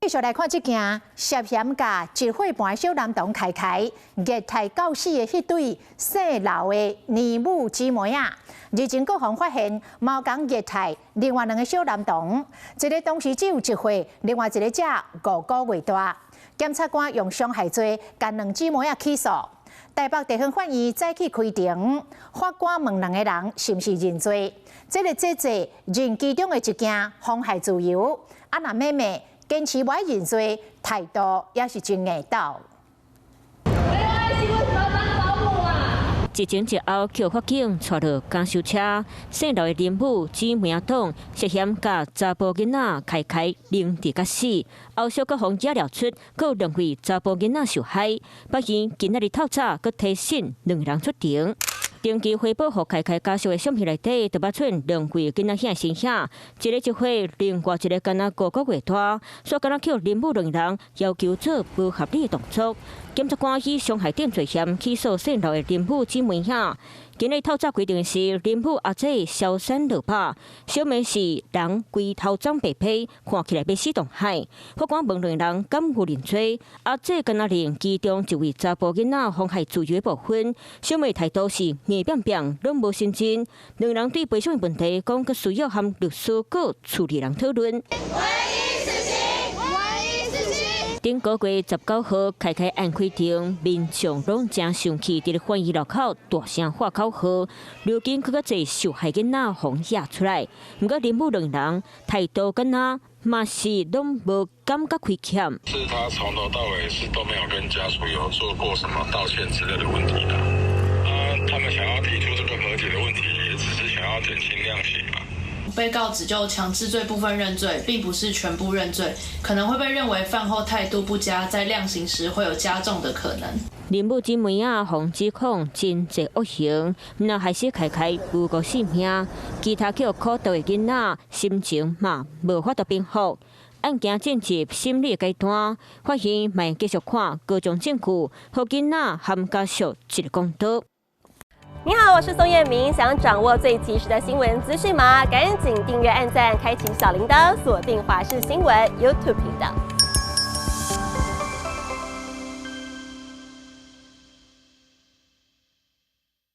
繼續來看這件涉嫌共一歲半小男童凱凱虐待到死的彼對姓劉的娘母姊妹仔！日前閣予發現，嘛有仝虐待另外兩个小男童，一个當時只有1歲，另外一个才5個月大。檢察官用傷害罪共兩姊妹仔起訴。台北地方法院早起開庭，法官問兩个人是毋是認罪。這个姐姐認其中的一件妨害自由，啊若妹妹堅持無愛認罪，態度也是真硬斗。一前一後，予法警帶落監修車，姓劉的林母姊妹黨涉嫌共查埔囡仔凱凱凌虐到死，後續閣予惹料出，閣有兩位查埔囡仔受害。法院今仔日透早閣提審兩个人出庭。定期回報予凱凱家屬的相片內底，就捌出現兩位囡仔兄身影，一個1歲，另外一个敢若5個月大，煞敢若予林母兩人要求做無合理的動作。檢察官以傷害等罪嫌起訴姓劉的林母姊妹兄。今日透早開庭時，林母阿姐消散落魄，小妹是人規頭鬃白皮，看起來欲死當海。法官問兩人敢有認罪，阿姐敢若認其中一位查埔囡仔妨害自由的部分，小妹態度是硬拚拚，攏無承認。兩人對賠償的問題講，閣需要和律師閣處理人討論。頂個月19號，凱凱案開庭，民眾攏誠生氣，佇咧法院樓口大聲喊口號。如今閣較濟受害囡仔予惹出來，毋過林母兩人態度敢若嘛是攏無感覺虧欠。是他從頭到尾是都沒有跟家屬有做過什麼道歉之類的問題的。啊，他們想要提出這個和解的問題，也只是想要減輕量刑嘛。被告只就強制罪部分認罪，並不是全部認罪，可能會被認為犯後態度不佳，在量刑時會有加重的可能。林母姊妹仔予指控真濟惡行，毋但害死凱凱無辜性命，其他予苦毒的囡仔心情嘛無法度平復。案件進入審理階段，法院嘛繼續看各種證據，予囡仔和家屬一個公道。你好，我是宋燕明。想掌握最及時的新聞資訊嗎？趕緊訂閱、按讚、開啟小鈴鐺，鎖定華視新聞 YouTube 頻道。